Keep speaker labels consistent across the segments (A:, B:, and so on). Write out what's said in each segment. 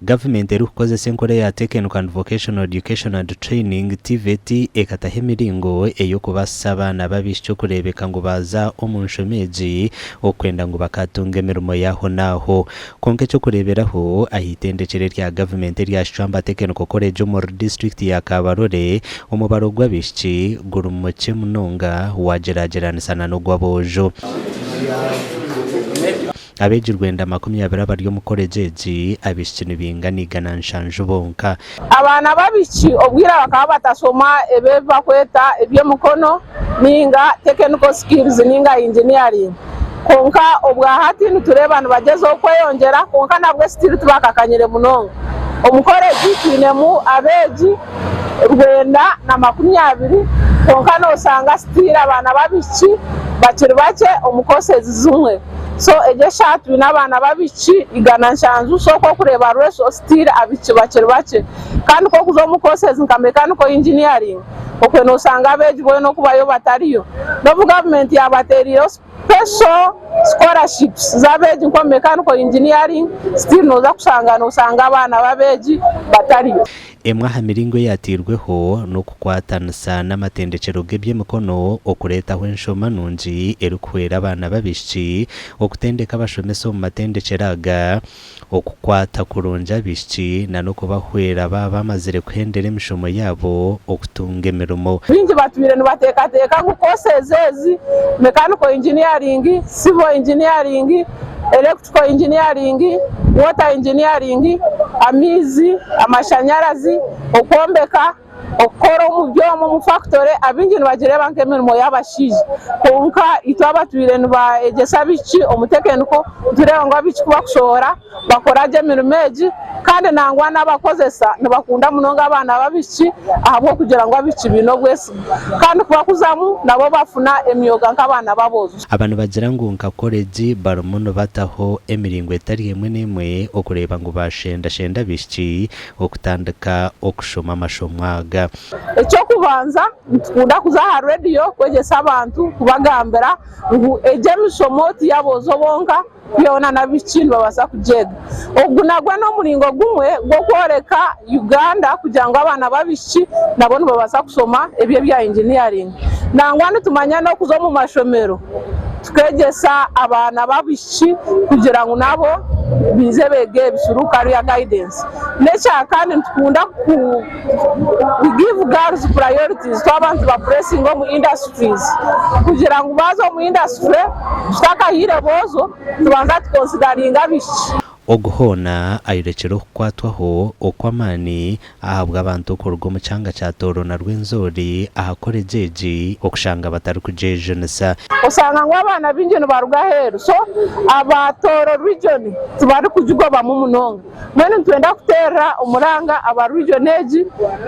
A: Gavumenti erikukozesa enkora eya Technical and Vocational Education and Training, TVET, ekataho emiringo ey'okubaasisa abaana b'abaishiki okureebeka ngu baaza omu nshomo egi okwenda ngu bakaatunga emirimo y'ahonaaho. Kwonka eky'okureeberaho, aha itendekyero erya gavumenti erya Kicwamba Technical College omuri disiturikiti ya Kabarole, omubaro gw'abaishiki guri mukye munonga waagyeragyeranisa na n'ogw'aboojo. Abeegi 920 abari omu koregi egi, abaishiki nibaingana 170 bonka.
B: Abaana b'abaishiki obwire bakaba batashoma ebi ebi bakweta eby'emikono ninga technical skills ninga engineering kwonka obwahati nitureeba nibagyezaho kweyongyera kwonka nabwe still tibakakanyire munonga. Omu koregi twinemu abeegi 920 kwonka noshanga still abaana b'abaishiki bakiri bakye omu courses zimwe. So egyo eshaaha twine abaana b'abaishiki 170 so ku orikureeba ratio still abaishiki bakiri bakye. Kandi ku orikuza omu courses nka mechanical engineering okwe noshanga abeegi boona okubayo batariyo. N'obu gavumenti yaabateereireho special scholarships z'abeegi nk'omu mechanical engineering still nooza kushanga noshanga abaana b'abeegi batariyo.
A: Emwe aha miringo eyateirweho n'okukwatanisa n'amatendekyero g'eby'emikono okureetaho enshoma nungi erikuhwera abaana b'abaishiki, okutendeka abashomesa omu matendekyero aga, okukwata kurungi abaishiki n'okubahwera baaba bamazire kuhendera emishomo yaabo okutunga emirimo.
B: Baingi batwire nibateekateeka ngu courses ezi, Mechanical Engineering, Civil Engineering, Electrical Engineering, Water Engineering, amaizi, amashanyarazi, okwombeka, okukora omu byoma omu fakitore, abaingi nibagireeba nk'emirimo y'abashaija. Kwonka itwe abatwire nibayegyesa abaishiki omu tekeniko, nitureeba ngu abaishiki ku bakushohora bakora gye emirimo egi kandi nangwa n'abakozesa nibakunda munonga abaana b'abaishiki ahabw'okugira ngu abaishiki baine obwesigwa kandi ku bakuzamu nabo bafuna emyoga nk'abaana b'aboojo.
A: Aba nibagira ngu nka koregi barimu nibataho emiringo etari emwe n'emwe okureeba ngu baashendashenda abaishiki okutandika okushoma amashomo aga.
B: Eky'okubanza nitukunda kuza aha rediyo kwegyesa abantu kubagambira ngu egi emishomo tiy'aboojo bonka Byona n'abaishiki nibabaasa kugyega. Ogu nagwo n'omuringo gumwe gw'okworeka Uganda kugira ngu abaana b'abaishiki nabo nibabaasa kushoma ebi ebya engineering. Nangwa nitumanya n'okuza omu mashomero tukegyesa abaana b'abaishiki kugira ngu nabo baije beege ebi through career guidance. N'ekyakandi nitukunda ku we give girls priorities twaba nitubapuresinga omu industries kugira ngu baaza omu industry tutakahaire boojo tubanza tukonsidaringa abaishiki.
A: Ogu hoona ayorekire okukwatwaho okw'amaani ahabw'abantu okuruga omu kyanga kya Tooro na Rwenzori aha koregi egi okushanga batarikugyejunisa.
B: Oshanga ngu abaana baingi nibaruga aheeru so aba Tooro region tibarikugigobamu munonga. Mbwenu nitwenda kuteerera omuranga aba region egi,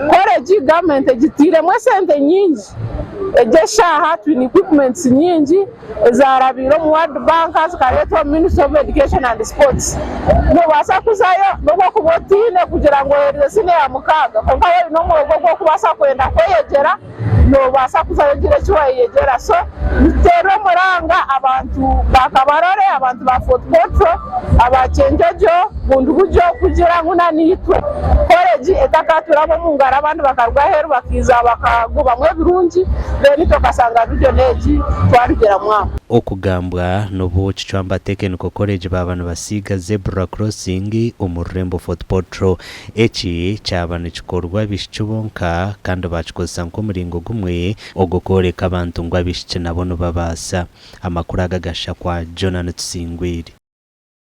B: koregi gavumenti egiteiremu esente nyingi, egi eshaaha twine equipments nyingi ezarabiire omu World Bank zikareetwa omu Ministry of Education and Sports. Nobaasa kuzayo n'obu okuba otiine kugira ngu oheerize siniya ya mukaaga kwonka waaba oine omwoyo gw'okubaasa kwenda kweyegyera, Noobaasa kuzayo ogire eki waayeyegyera. So nituteerera omuranga abantu ba Kabarole, abantu ba Fort Portal, aba Kyenjojo, Bundibugyo kugira ngu na naitwe koregi etakaturaba omu ngaro abandi bakaruga aheeru bakaija bakagobamu ebirungi then itwe okashanga region egi twarugiramu aho.
A: Okugambwa n'obu Kicwamba Technical College baaba nibasiiga Zebra Crossing omu rurembo Fort Portal. Eki kyaba nikikorwa abaishiki bonka kandi baakikozesa nk'omuringo gumwe ogw'okworeka abantu ngu abaishiki nabo nibabaasa. Amakuru aga gashakwa Jonah Tusingwire.